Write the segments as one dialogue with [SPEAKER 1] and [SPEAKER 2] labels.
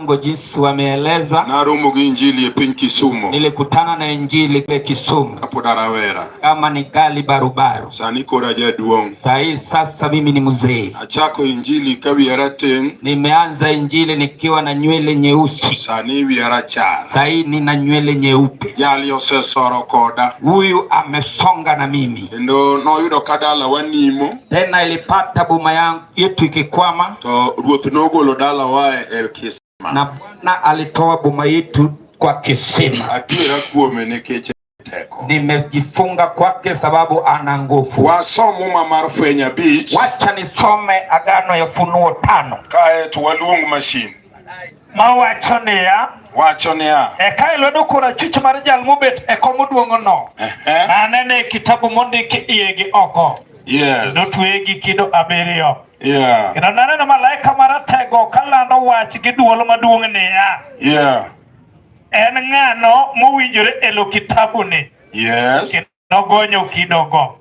[SPEAKER 1] Mungu jinsi wameeleza.
[SPEAKER 2] Naromo gi injili e piny Kisumo.
[SPEAKER 1] Nilikutana na injili kule Kisumu
[SPEAKER 2] Kapod arawera.
[SPEAKER 1] kama ningali barubaru.
[SPEAKER 2] Sani koro ajaduong'.
[SPEAKER 1] Sahii sasa mimi ni mzee.
[SPEAKER 2] Achako injili ka wiya rateng'.
[SPEAKER 1] Nimeanza injili nikiwa na nywele nyeusi,
[SPEAKER 2] Sani wiya rachar.
[SPEAKER 1] sahii nina nywele nyeupe.
[SPEAKER 2] Jali osesoro koda.
[SPEAKER 1] Huyu amesonga na mimi
[SPEAKER 2] Kendo noyudo ka dalawa nimo.
[SPEAKER 1] tena, ilipata boma yangu yetu ikikwama,
[SPEAKER 2] To ruoth nogolo dalawa e kisima.
[SPEAKER 1] na Bwana alitoa boma yetu kwa kisima.
[SPEAKER 2] Atwera kuome nikech teko.
[SPEAKER 1] Nimejifunga kwake sababu ana nguvu.
[SPEAKER 2] Wasom muma mar Fweny 5.
[SPEAKER 1] Wacha nisome agano ya Funuo 5.
[SPEAKER 2] Kae to waluong masin.
[SPEAKER 3] Mawacho niya,
[SPEAKER 2] Wacho niya.
[SPEAKER 3] Eka e lwedo korachwich mar jal mobet e kom duong'no, nanene kitabu mondiki iye gi oko, notweye gi kido abiriyo. Kendo naneno malaika maratego kalando wach gi dwol maduong' niya, En ng'ano mowinjore elo kitabuni kendo gonyo kidogo?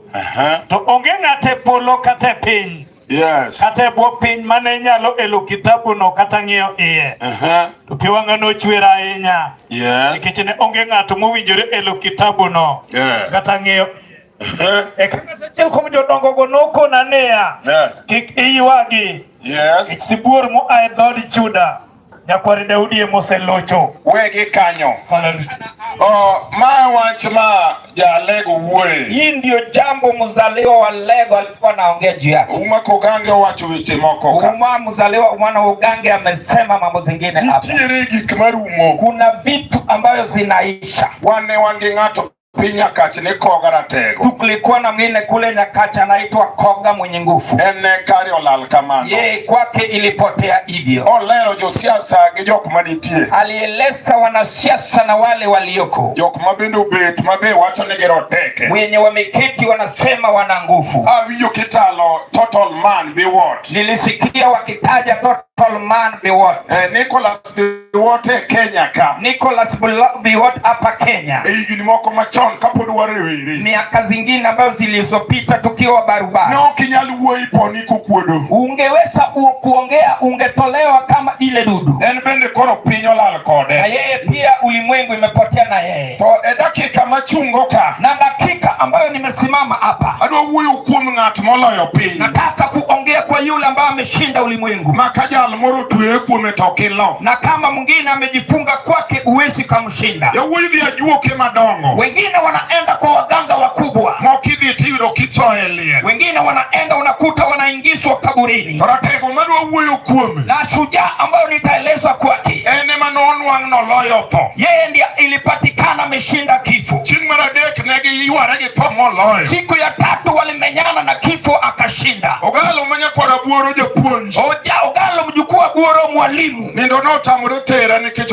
[SPEAKER 3] To onge ng'ato e polo kata e piny kata e bwo piny mane nyalo elo kitabuno kata ng'iyo iye. To pi wang'a nochwer ahinya nikech ne onge ng'ato mowinjore elo kitabuno kata ng'iyo. Eka ng'at achiel kuom jodongogo nokona niya, Kik iywagi, nikech sibuor moa e dhood Juda, nyakwar Daudi emoselocho.
[SPEAKER 2] Wegi kanyo.
[SPEAKER 3] Hallelujah.
[SPEAKER 2] Oh, ma wach ma jalego wuoye.
[SPEAKER 1] Hii ndio jambo mzaliwa wa Lego alikuwa anaongea juu yake.
[SPEAKER 2] Uma Kogange owacho weche moko ka.
[SPEAKER 1] Uma mzaliwa mwana wa Ugange amesema mambo zingine hapa.
[SPEAKER 2] Nitiere gik marumo.
[SPEAKER 1] Kuna vitu ambayo zinaisha.
[SPEAKER 2] Wan ne wan gi ng'ato piny Nyakach ni Koga Ratego.
[SPEAKER 1] Tulikuwa na mwingine kule Nyakacha anaitwa Koga mwenye nguvu,
[SPEAKER 2] En ne kare olal kamano.
[SPEAKER 1] yeye kwake ilipotea hivyo.
[SPEAKER 2] Olero josiasa gi jok manitie.
[SPEAKER 1] Alieleza wanasiasa na wale walioko
[SPEAKER 2] Jok ma bende obet ma be wacho ni giroteke.
[SPEAKER 1] wenye wameketi wanasema wana nguvu.
[SPEAKER 2] Awinjo kitalo total man Biwott.
[SPEAKER 1] Nilisikia wakitaja total man Biwott,
[SPEAKER 2] Nicholas Biwott e Kenya ka.
[SPEAKER 1] Nicholas Biwott hapa Kenya,
[SPEAKER 2] E higni moko machon kapod warewere.
[SPEAKER 1] miaka zingine ambazo zilizopita tukiwa
[SPEAKER 2] Ne
[SPEAKER 1] barubara,
[SPEAKER 2] ok inyal wuoyi poni kokuodo.
[SPEAKER 1] ungeweza kuongea, ungetolewa kama ile dudu.
[SPEAKER 2] En bende koro piny olal
[SPEAKER 1] Na
[SPEAKER 2] kode.
[SPEAKER 1] yeye pia ulimwengu imepotea na yeye.
[SPEAKER 2] To e dakika machungo ka,
[SPEAKER 1] Na dakika ambayo nimesimama hapa,
[SPEAKER 2] adwa wuoyo kuom ng'at moloyo piny.
[SPEAKER 1] nataka kuongea kwa yule ambaye ameshinda ulimwengu,
[SPEAKER 2] Ma ka jal moro otwere kuome to ok ilo.
[SPEAKER 1] na kama mwingine amejifunga kwake, huwezi kumshinda.
[SPEAKER 2] Yawuoyi dhi ajuoke madongo.
[SPEAKER 1] Wengine wanaenda kwa waganga wakubwa,
[SPEAKER 2] Moko idhi tiyudo kisoye liel.
[SPEAKER 1] wengine wanaenda unakuta wanaingizwa kaburini.
[SPEAKER 2] To ratego madwa wuoyo kuome.
[SPEAKER 1] Na shujaa ambayo nitaeleza kwake,
[SPEAKER 2] En ema nonwang' noloyo tho.
[SPEAKER 1] yeye ndiye ilipatikana ameshinda kifo.
[SPEAKER 2] Chieng' mar adek ne giyware gi tho moloyo.
[SPEAKER 1] Siku ya tatu walimenyana na kifo akashinda.
[SPEAKER 2] Ogalo ma nyakwar Abuoro japuonj.
[SPEAKER 1] Oja Ogalo mjukuu wa Buoro mwalimu
[SPEAKER 2] Nindo notamore tera nikech